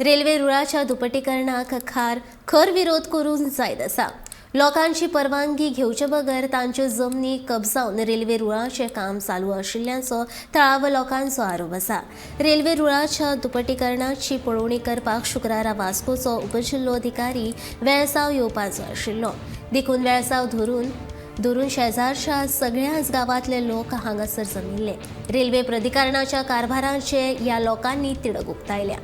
Railway रुळाच्या दुपटीकरणाक खर विरोध करून जायत आसा. लोकांची परवानगी घेवचे बगर तांच्यो जमनी कब्जावन रेल्वे रुळाचें काम चालू आशिल्ल्याचो थळाव्या लोकांचो आरोप आसा. रेल्वे रुळाच्या दुपटीकरणाची पळोवणी करपाक शुक्रारा वास्कोचो उपजिल्लोधिकारी वेळसांव येवपाचो आशिल्लो. देखून वेळसांव धरून धरून शेजारच्या सगळ्याच गांवांतले लोक हांगासर जमिल्ले. रेल्वे प्राधिकरणाच्या कारभाराचे ह्या लोकांनी तिडक उक्तायल्या.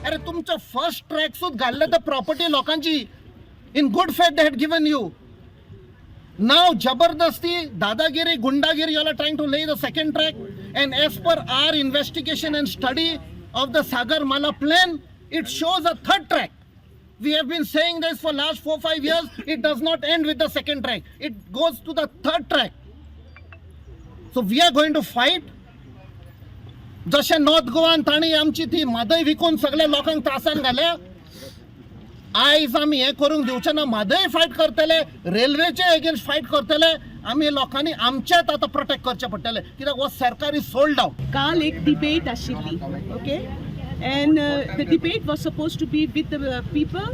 अरे, तुमचं फर्स्ट ट्रॅक सुद्धा घातलं तर प्रॉपर्टी लोकांची in good faith they had given you. Now जबरदस्ती, दादागिरी, गुंडागिरी, you are trying to lay the second track, and as per our investigation and study of the Sagarmala plan, it shows a third track. We have been saying this for last 4-5 years. It does not end with the second track. It goes to the third track. So we are going to fight. जशें north गोवान तांणी आमची ती म्हादय विकून सगळ्या लोकांक त्रासान घाल्या, आयज आमी हें करूंक दिवचे ना. म्हादय फायट करतले, रेल्वेचे एगेन्स्ट फायट करतले आमी. लोकांनी आमचेच आतां प्रोटेक्ट करचें पडटलें, कित्याक हो सरकार is sold out. काल एक डिबेट आशिल्ली, okay, and the debate was supposed to be with the people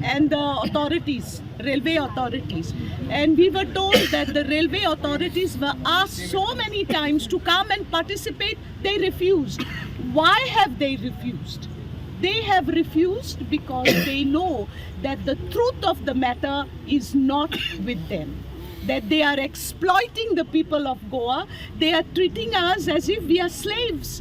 and the authorities, railway authorities, and we were told that the railway authorities were asked so many times to come and participate. They refused. Why have they refused? They have refused because they know that the truth of the matter is not with them, that they are exploiting the people of Goa. They are treating us as if we are slaves.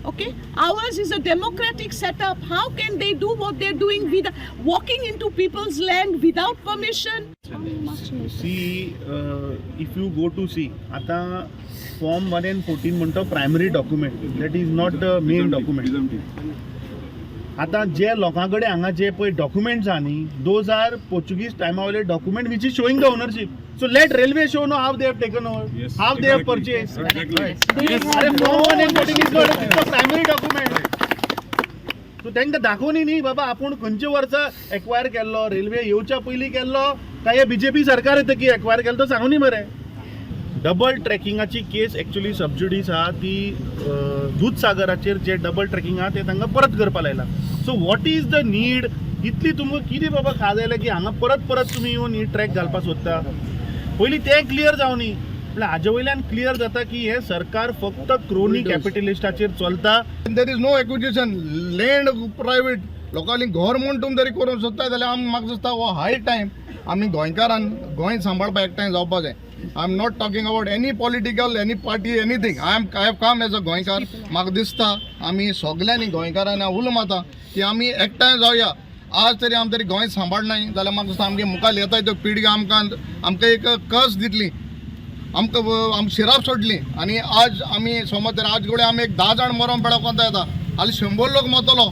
Okay, ours is a democratic setup. How can they do what they're doing with walking into people's land without permission? See, if you go to see आता form 1 and 14 म्हणतो primary document, that is not the main document. आता जे लोकां कडेन हांगा जे पळय documents आहा न्ही, those are Portuguese टायमा वयले document which is showing the ownership. So let railway show, no, how they have taken over, how they have purchase. They have अरे, no form 1 and 14 is ownership. Primary document. So तांकां दाखोवनी न्ही बाबा आपूण खंयच्या वर्सा acquire केल्लो, railway येवच्या पयलीं केल्लो काय बीजेपी सरकार येतकीर एक्वायर केलो तो सांगूनी मरे. डबल ट्रॅकिंगाची केस एक्चुली सबज्युडीस आहा ती दूदसागराचेर जे डबल ट्रॅकिंग आहा ते तांकां परत करपा लायला. So what is the need? इतली तुमकां कितें बाबा खाज आयल्या की हांगा परत परत तुमी येवन ही ट्रॅक घालपाक सोदता? पयलीं तें क्लियर जावनी. म्हणल्यार हाजे वयल्यान क्लियर जाता की हें सरकार फक्त क्रोनी कॅपिटलिस्टाचेर चलता. There is no acquisition. Land private लोकांनी घर म्हूण तुमी तरी करूंक सोदता जाल्यार आमी म्हाका दिसता हो हाय टायम आमी गोंयकारान गोंय सांबाळपाक एकठांय जावपा जाय. I am not talking about any political, any party, anything. I have come as a गोंयकार. म्हाका दिसता आमी सगल्यांनी गोंयकारांनी उलो मारता की आमी एकठांय जावया. आज तरी आमी तरी गोंय सांबाळनाय जाल्यार म्हाका दिसता आमगे मुखार येता त्यो पिळगी आमकां आमकां एक कस दितली, आमकां आमकां शिराप सोडली. आनी आज आमी समज तर आज कडेन आमी एक 10 जाण मरोन पडप कोता येता, हाली 100 लोक मरतलो.